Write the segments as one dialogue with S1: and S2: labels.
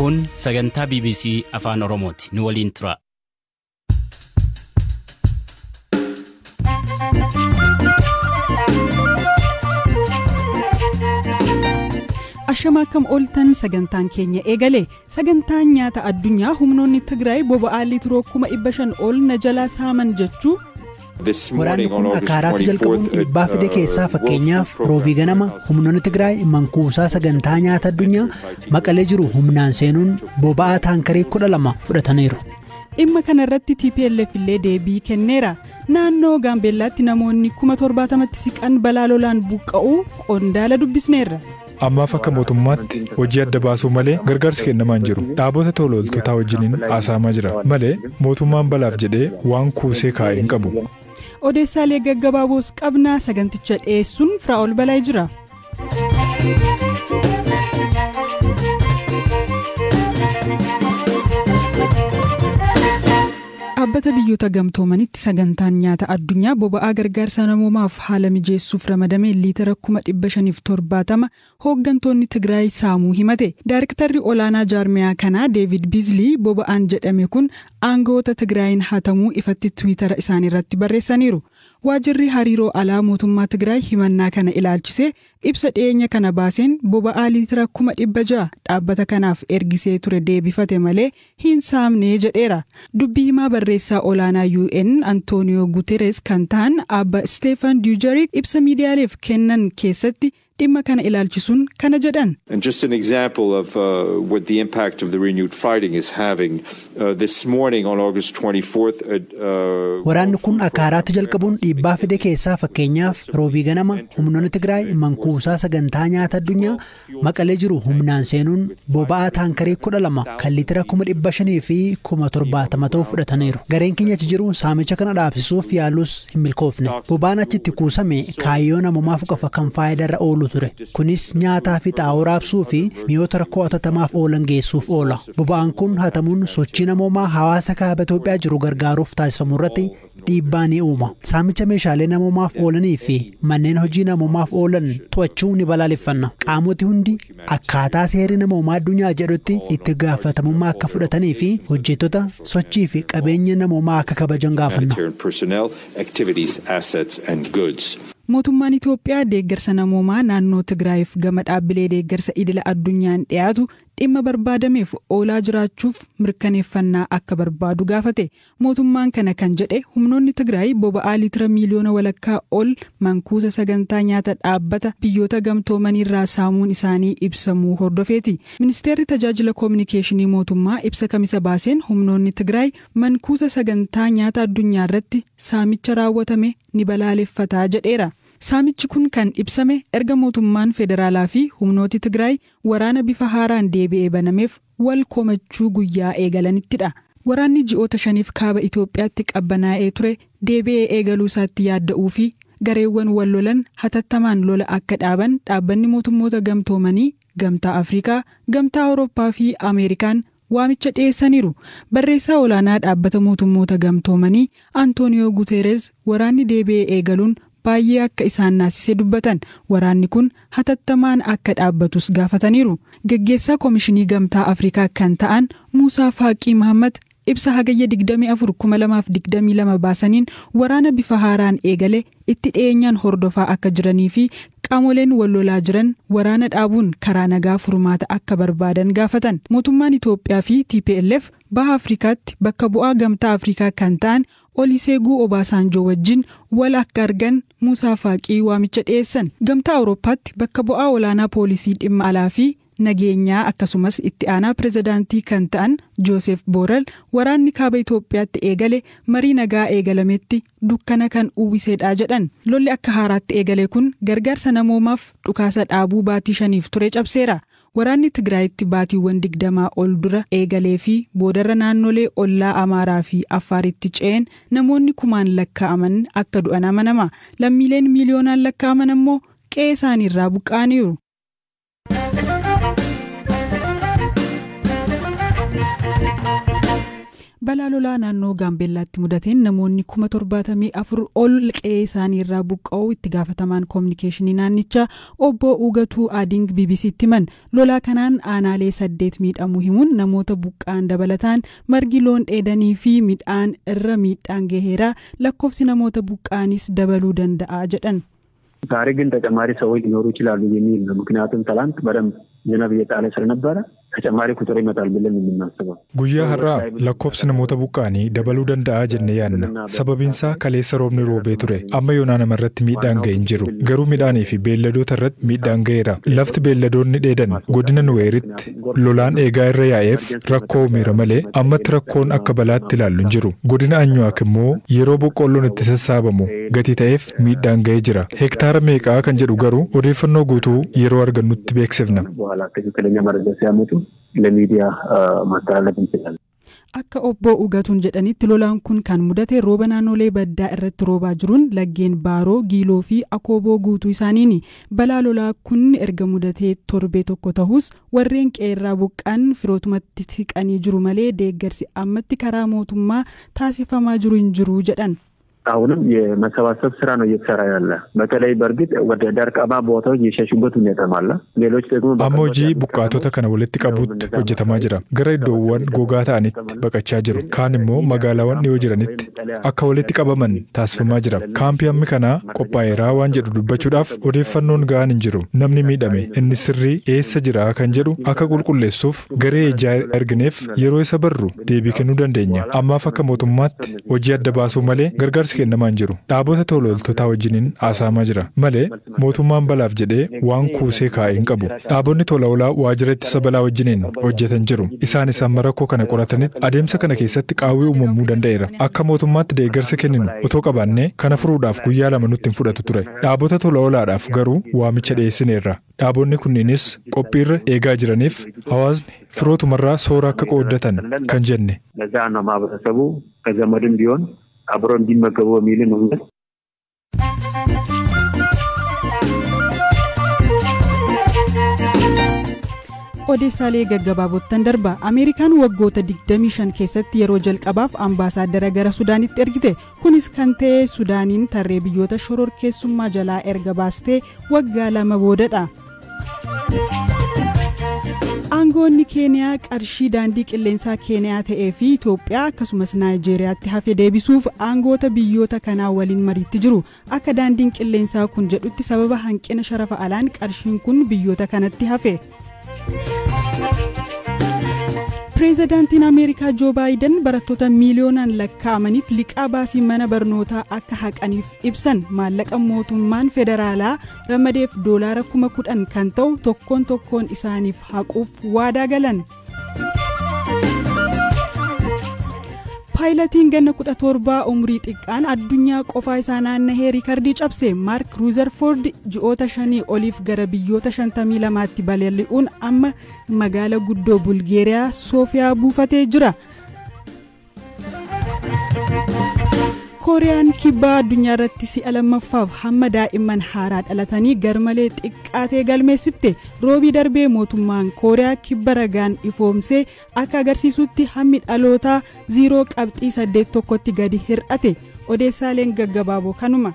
S1: Kun sagantaa BBC Afaan Oromooti. Nu waliin tura.
S2: Ashama akkam ooltan, sagantaan keenya eegale. Sagantaan nyaata addunyaa humnoonni Tigraay boba'aa liitiroo 500,000 ol na jalaa saaman jechuu.
S3: Waraanni kun akka haaraatti jalqabuun dhiibbaa fide keessaa, fakkeenyaaf, Roobii ganama humnoonni Tigraay mankuusaa sagantaa nyaata addunyaa Maqalee jiru humnaan seenuun boba'aa taankarii 12 fudhataniiru.
S2: Dhimma kana irratti TPLF illee deebii kenneera. Naannoo Gaambeellaatti namoonni 70,000tti siqan balaa lolaan buqqa'uu qondaala dubbisneerra.
S4: Ammaaf akka mootummaatti hojii adda baasuu malee gargaarsi kennamaa hin jiru. Dhaabota tola ooltotaa wajjiniin haasa'amaa jira malee mootummaan balaaf jedhee waan kuusee kaa'e hin qabu.
S2: Odeessaalee gaggabaaboos qabnaa, saganticha dhiyeessuun Firaa'ol Balaa jira. Dhaabbata Biyyoota Gamtoomanitti sagantaan nyaata addunyaa boba'aa gargaarsa namoomaaf haala mijeessuuf ramadame liitira 570,000 hooggantoonni Tigraay saamuu himate. Daariktarri olaanaa jaarmiyaa kanaa Deevid Biizlii boba'aan jedhame kun aangawoota Tigraayin hatamuu ifatti Tiwiitara isaanii irratti barreessaniiru. Waajirri hariiroo alaa mootummaa Tigraay himannaa kana ilaalchisee ibsa dhiyeenya kana baaseen boba'aa liitira 600,000 dhaabbata kanaaf ergisee ture deebifate malee hin saamne jedheera. Dubbii himaa barreessaa olaanaa UN Antooniyoo Guterres kan ta'an Abba Steefan Dujarric ibsa miidiyaaleef kennan keessatti dhimma kana ilaalchisuun kana jedhan.
S5: And just an example of what the impact of the renewed fighting is having, this morning on August 24th.
S3: Waraanni kun akka haaraatti jalqabuun dhiibbaa fide keessaa, fakkeenyaaf, Roobii ganama humnoonni Tigraay mankuusaa sagantaa nyaata addunyaa Maqalee jiru humnaan seenuun boba'aa taankarii 12 kan liitira 570,070 ta'u fudhataniiru. Gareen keenya achi jiru saamicha kana dhaabsisuuf yaalus hin milkoofne. Boba'aan achitti kuusame kaayyoo namoomaaf qofa kan faayidaarra oolu ture. Kunis nyaataa fi xaa'oo raabsuu fi mi'oota rakkoo hatatamaaf oolan geessuuf oola. Boba'aan kun hatamuun sochii namoomaa hawaasa kaaba Itoophiyaa jiru gargaaruuf taasifamu irratti dhiibbaa ni uuma. Saamicha meeshaalee namoomaaf oolanii fi manneen hojii namoomaaf oolan to'achuu ni balaaleffanna. Qaamoti hundi akkaataa seerri namoomaa addunyaa jedhutti itti gaafatamummaa akka fudhatanii fi hojjettoota, sochii fi qabeenya namoomaa akka kabajan gaafanna.
S5: Humanitarian personnel, activities, assets, and goods.
S2: Mootummaan Itoophiyaa deeggarsa namoomaa naannoo Tigraayiif gama dhaabbilee deeggarsa idila addunyaan dhiyaatu dhimma barbaadameef oolaa jiraachuuf mirkaneeffannaa akka barbaadu gaafate. Mootummaan kana kan jedhe humnoonni Tigraay boba'aa liitira 1.5 miiliyoona ol mankuusa sagantaa nyaata dhaabbata Biyyoota Gamtoomaniirraa saamuun isaanii ibsamuu hordofeeti. Ministeerri tajaajila koominikeeshinii mootummaa ibsa Kamisa baaseen humnoonni Tigraay mankuusa sagantaa nyaata addunyaa irratti saamicha raawwatame ni balaaleffataa jedheera. Saamichi kun kan ibsame erga mootummaan federaalaa fi humnooti Tigraay waraana bifa haaraan deebi'ee banameef wal komachuu guyyaa eegalanittidha. Waraanni ji'oota 5f kaaba Itoophiyaatti qabbanaa'ee ture deebi'ee eegaluu isaatti yaadda'uu fi gareewwan wal lolan hatattamaan lola akka dhaaban dhaabbanni Mootummoota Gamtoomanii, Gamtaa Afrikaa, Gamtaa Awurooppaa fi Ameerikaan waamicha dhiyeessaniiru. Barreessaa olaanaa dhaabbata Mootummoota Gamtoomanii Antooniyoo Guteerez waraanni deebi'ee eegaluun baay'ee akka isaan naasisee dubbatan, waraanni kun hatattamaan akka dhaabbatus gaafataniiru. Geggeessaa Koomishinii Gamtaa Afrikaa kan ta'an Muusaa Faaqii Mahammad ibsa Hagayya 24, 2022 baasaniin waraana bifa haaraan eegale itti dhiyeenyaan hordofaa akka jiranii fi qaamoleen wal lolaa jiran waraana dhaabuun karaa nagaa furmaata akka barbaadan gaafatan. Mootummaan Itoophiyaa fi TPLF Baha Afrikaatti bakka bu'aa Gamtaa Afrikaa kan ta'an Oliseeguu Obaasaanjoo wajjin wal akka argan Muusaa Faaqii waamicha dhiyeessan. Gamtaa Awurooppaatti bakka bu'aa olaanaa poolisii dhimma alaa fi nageenyaa akkasumas itti aanaa pirezidaantii kan ta'an Joosef Boorel waraanni kaaba Itoophiyaatti eegale marii nagaa eegalametti dukkana kan uwwisedha jedhan. Lolli akka haaraatti eegale kun gargaarsa namoomaaf dhukaasa dhaabuu baatii 5f ture cabseera. Waraanni Tigraayitti baatiiwwan 20 ol dura eegalee fi boodarra naannolee ollaa Amaaraa fi Affaaritti ce'een namoonni kumaan lakkaa'aman akka du'an amanama. Lammiileen miiliyoonaan lakkaa'aman ammoo qe'ee isaaniirraa buqqa'aniiru. Balaa lolaa naannoo Gaambeellaatti mudateen namoonni 74,000 ol qe'ee isaanii irraa buqqa'uu itti gaafatamaan koominikeeshinii naannichaa obbo Ugatuu Ading BBCtti himan. Lolaa kanaan aanaalee 8 miidhamuu himuun namoota buqqa'an dabalataan margi loon dheedanii fi midhaan irra miidhaan gaheera, lakkoofsi namoota buqqa'anis dabaluu danda'a jedhan.
S6: ዛሬ ግን ተጨማሪ ሰዎች ሊኖሩ ይችላሉ የሚል ነው። ምክንያቱም ትላንት በደንብ ዝናብ እየጣለ ስለነበረ ተጨማሪ ቁጥር ይመጣል ብለን የምናስበው።
S4: Guyyaa har'aa lakkoofsi namoota buqqa'anii dabaluu danda'a jennee yaadna. Sababiinsaa kaleessa roobni roobee ture. Amma yoonaa namarratti miidhaan ga'e hin jiru. Garuu midhaanii fi beelladoota irratti miidhaan ga'eera. Lafti beelladoonni dheedan godina Nuweeritti lolaan eegaa irra yaa'eef rakkoo uumeera malee ammatti rakkoon akka balaatti ilaallu hin jiru. Godina Anyuwaak immoo yeroo boqqolloon itti sassaabamu gatii ta'eef miidhaan ga'ee jira. Hektaara meeqaa kan jedhu garuu odeeffannoo guutuu yeroo argannutti beeksifna.
S6: በኋላ ትክክለኛ መረጃ ሲያመጡ ለሚዲያ ማስተላለፍ እንችላለን።
S2: Akka obbo Ugatuun jedhanitti lolaan kun kan mudate rooba naannolee baddaa irratti roobaa jiruun laggeen Baaroo, Giiloo fi Akooboo guutuu isaaniini. Balaa lolaa kun erga mudatee torbee tokko ta'us warreen qeerraa buqqaan firootumatti siqanii jiru malee deeggarsi ammatti karaa mootummaa taasifamaa jiru hin jiru jedhan.
S6: አሁንም የመሰባሰብ ስራ ነው እየተሰራ ያለ። በተለይ በእርግጥ ወደ ደርቃማ ቦታዎች የሸሹበት ሁኔታም አለ። ሌሎች ደግሞ
S4: Amma hojii buqqaatota kana walitti qabuutti hojjetamaa jira. Gara iddoowwan gogaa ta'anitti baqachaa jiru. Kaan immoo magaalaawwan dhiyoo jiranitti akka walitti qabaman taasifamaa jira. Kaampii hammi kanaa qophaa'eeraa waan jedhu dubbachuudhaaf odeeffannoon ga'aan hin jiru. Namni miidhame inni sirrii eessa jira kan jedhu akka qulqulleessuuf garee ijaa ergineef yeroo isa barru deebii kennuu dandeenya. Ammaaf akka mootummaatti hojii adda baasuu malee gargaarsi kennamaa hin jiru. Dhaabota tola ooltotaa wajjiniin haasa'amaa jira malee mootummaan balaaf jedhee waan kuusee kaa'e hin qabu. Dhaabonni tola oolaa waajjira ittisa balaa wajjiniin hojjetan jiru. Isaanis amma rakkoo kana qoratanitti adeemsa kana keessatti qaawwii uumamuu danda'eera. Akka mootummaatti deeggarsa kenninu otoo qabaannee kana furuudhaaf guyyaa 2 nutti hin fudhatu ture. Dhaabota tola oolaadhaaf garuu waamicha dhiyeessineerra. Dhaabonni kunneenis qophiirra eegaa jiraniif hawaasni firootumarraa soora akka qooddatan kan jenne.
S6: ለዛ ነው ማህበረሰቡ ከዘመድም ቢሆን አብሮ እንዲመገቡ የሚል ነው።
S2: Odeessaalee gaggabaabottan darba. Ameerikaan waggoota 25 keessatti yeroo jalqabaaf ambaasaaddara gara Sudaanitti ergite. Kunis kan ta'e Sudaaniin tarree biyyoota shororkeessummaa jalaa erga baastee waggaa 2 boodadha. Aangoonni Keeniyaa qarshii daandii qilleensaa Keeniyaa ta'ee fi Itoophiyaa akkasumas Naayijeeriyaatti hafe deebisuuf aangoota biyyoota kanaa waliin mariitti jiru. Akka daandiin qilleensaa kun jedhutti sababa hanqina sharafa alaan qarshiin kun biyyoota kanatti hafe. Pireezidaantiin Ameerikaa Joo Baayiden barattoota miiliyoonaan lakkaa'amaniif liqaa baasii mana barnootaa akka haqaniif ibsan. Maallaqa mootummaan federaalaa ramadeef $10,000 kan ta'u tokkoon tokkoon isaaniif haquuf waadaa galan. Paayilatiin ganna 17 umurii xiqqaan addunyaa qofaa isaa naannahee riikardii cabse. Maark Ruuzerfoord ji'oota 5 oliif gara biyyoota 52tti balali'uun amma magaala guddoo Bulgeeriyaa Soofiyaa buufatee jira. Kooriyaan kibbaa addunyaa irratti si'a lammaffaaf hamma daa'imman haaraa dhalatanii garmalee xiqqaatee galmeessifte. Roobii darbee mootummaan Kooriyaa kibba ragaan ifoomsee akka agarsiisutti hammi dhalootaa 0.81tti gadi hir'ate. Odeessaaleen gaggabaaboo kanuma.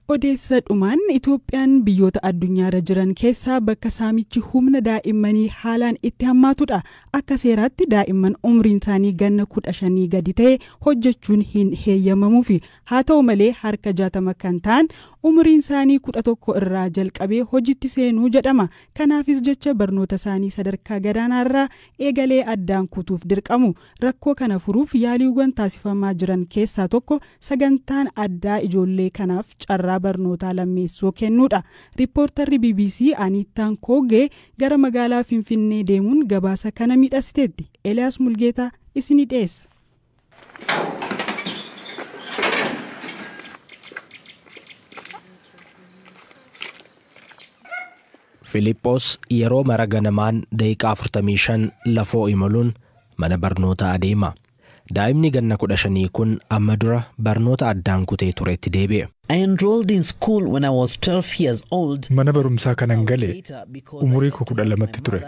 S2: Odeessa dhumaan Itoophiyaan biyyoota addunyaarra jiran keessaa bakka saamichi humna daa'immanii haalaan itti hammaatudha. Akka seeraatti daa'imman umriin isaanii ganna 15 gadi ta'e hojjechuun hin heeyyamamuufi. Haa ta'u malee harka 60 kan ta'an umriin isaanii 11 irraa jalqabee hojiitti seenuu jedhama. Kanaafis jecha barnoota isaanii sadarkaa gadaanaarraa eegalee addaan kutuuf dirqamu. Rakkoo kana furuuf yaaliiwwan taasifamaa jiran keessaa tokko sagantaan addaa ijoollee kanaaf carraa barnootaa lammeessoo kennuudha. Riippoortarri BBC Aniittaan Koogee gara magaalaa Finfinnee deemuun gabaasa kana miidhagsiteetti. Eliyaas Mulgeetaa isinii dhiyeessa.
S7: Filiippoos yeroo mara ganamaan daqiiqaa 45 lafoo imaluun mana barnootaa adeema. Daa'imni ganna 15 kun amma dura barnoota addaan kutee turetti deebi'e.
S8: I enrolled in school when I was 12 years old.
S4: Mana barumsaa kanan gale umurii koo 12tti ture.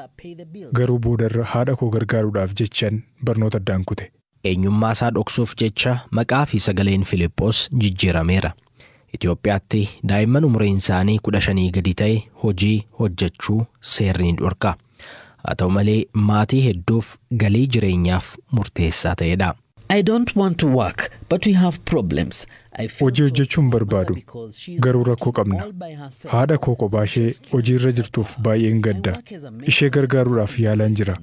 S4: Garuu boodarra haadha koo gargaaruudhaaf jechaan barnoota addaan kute.
S7: Eenyummaa isaa dhoksuuf jecha maqaa fi sagaleen Filiippoos jijjiirameera. Itoophiyaatti daa'imman umuriin isaanii 15 gadi ta'e hojii hojjechuu seerri ni dhorka. Haa ta'u malee maatii hedduuf galii jireenyaaf murteessaa ta'edha.
S8: I don't want to work, but we have problems.
S4: Hojii hojjechuu hin barbaadu, garuu rakkoo qabna. Haadha koo kophaa ishee hojiirra jirtuuf baay'een gadda. Ishee gargaaruudhaaf yaalaan jira.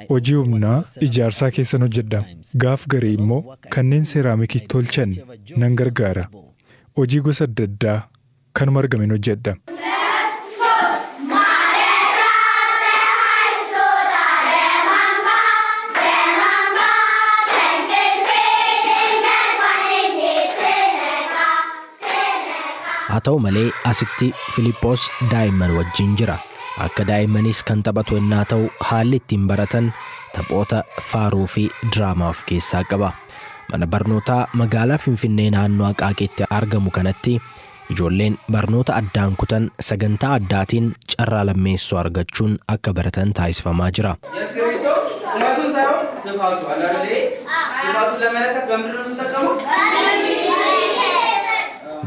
S4: Hojii humnaa ijaarsaa keessan hojjedha. Gaaf garii immoo kanneen seeraamikii tolchan nan gargaara. Hojii gosa adda addaa kanuma argamen hojjedha.
S7: Haa ta'u malee asitti Filiippoos daa'imman wajjin jira. Akka daa'immanis kan taphatu ennaa ta'u haalli ittiin baratan taphoota faaruu fi diraamaa of keessaa qaba. Mana barnootaa magaalaa Finfinnee naannoo Aqaaqiitti argamu kanatti ijoolleen barnoota addaan kutan sagantaa addaatiin carraa lammeessoo argachuun akka baratan taasifamaa jira.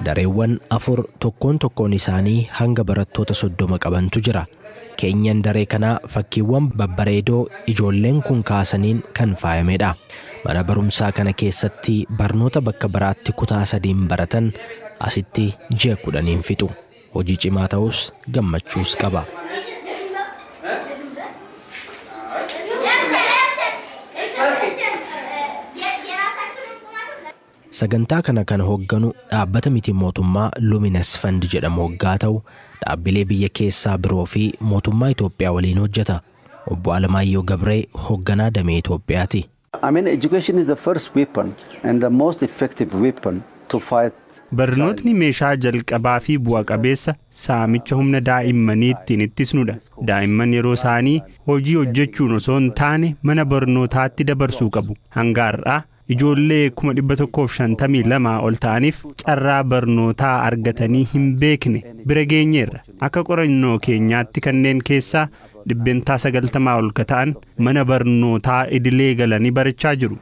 S7: Dareewwan 4 tokkoon tokkoon isaanii hanga barattoota 30 qabantu jira. Keenyan daree kanaa fakkiiwwan babbareedoo ijoolleen kun kaasaniin kan faayamedha. Mana barumsaa kana keessatti barnoota bakka biraatti kutaa 3 baratan asitti ji'a 10 fixu. Hojii cimaa ta'us gammachuus qaba. Sagantaa kana kan hoogganu dhaabbata miti mootummaa Luminous Fund jedhamu hoggaa ta'u dhaabbilee biyya keessaa biroo fi mootummaa Itoophiyaa waliin hojjeta. Obbo Alamaayyoo Gabree hoogganaa damee Itoophiyaati.
S9: I mean, education is the first weapon and the most effective weapon to fight.
S10: Barnootni meeshaa jalqabaa fi bu'a qabeessa saamicha humna daa'immanii ittiin ittisnudha. Daa'imman yeroo isaanii hojii hojjechuun osoo hin taane mana barnootaatti dabarsuu qabu. Hanga har'aa ijoollee 152 ol ta'aniif carraa barnootaa argatanii hin beekne bira geenyeerra. Akka qorannoo keenyaatti kanneen keessaa 90% ol ka ta'an mana barnootaa idilee galanii barachaa jiru.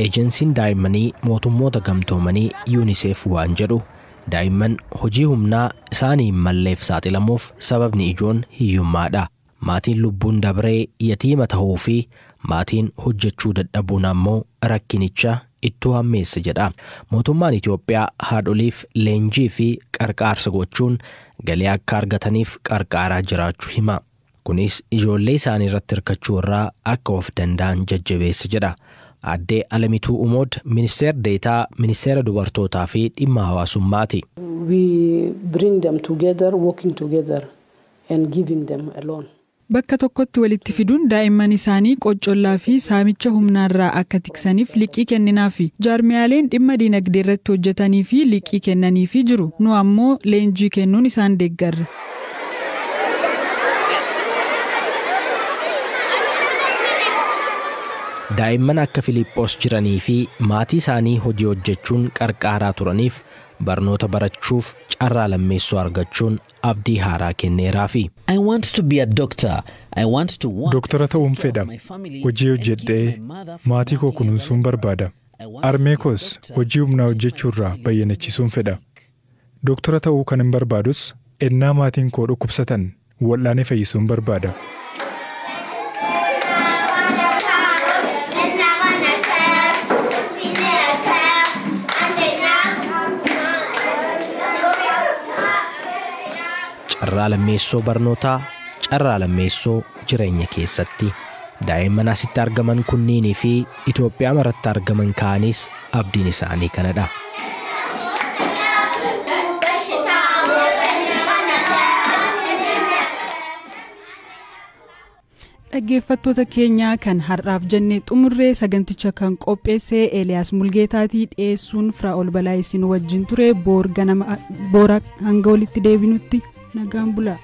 S7: Eejensiin daa'immanii mootummoota gamtoomanii UNICEF waan jedhu daa'imman hojii humnaa isaanii hin malleef saaxilamuuf sababni ijoon hiyyummaadha. Maatiin lubbuun dabree yatiima ta'uu fi maatiin hojjechuu dadhabuun ammoo rakkinicha ittoo hammeessa jedha. Mootummaan Itoophiyaa haadholiif leenjii fi qarqaarsa gochuun galii akka argataniif qarqaaraa jiraachuu hima. Kunis ijoollee isaanii irratti hirkachuu irraa akka of danda'an jajjabeessa jedha. Addee Alamituu Umood ministeera deetaa ministeera dubartootaa fi dhimma hawaasummaati.
S11: We bring them together, working together and giving them a loan.
S2: Bakka tokkotti walitti fiduun daa'imman isaanii qoccollaa fi saamicha humnaarraa akka tiksaniif liqii kenninaafi. Jaarmiyaaleen dhimma diinagdee irratti hojjetanii fi liqii kennaniifi jiru. Nu ammoo leenjii kennuun isaan deeggarra.
S7: Daa'imman akka Filiippoos jiranii fi maatii isaanii hojii hojjechuun qarqaaraa turaniif barnoota barachuuf carraa lammeessoo argachuun abdii haaraa kenneeraafi.
S8: I want to be a doctor. I want to work.
S4: Doktora ta'uun fedha. Hojii hojjedhee maatii koo kunuunsuun barbaada. Armee koos hojii humnaa hojjechuurraa bayyanachiisuun fedha. Doktora ta'uu kan hin barbaadus ennaa maatiin koo dhukkubsatan wal'aanee fayyisuun barbaada.
S7: Carraa lammeessoo barnootaa, carraa lammeessoo jireenya keessatti daa'imman asitti argaman kunniinii fi Itoophiyaa maratti argaman kaanis abdiin isaanii kanadha.
S2: Dhaggeeffattoota keenyaa, kan har'aaf jennee xumurree. Saganticha kan qopheesse Eeliyaas Mulgeetaatii, dhiyeessuun Firaa'ol Balaa isin wajjin ture. Boor ganama boora hanga walitti deebinutti nagaan bulaa.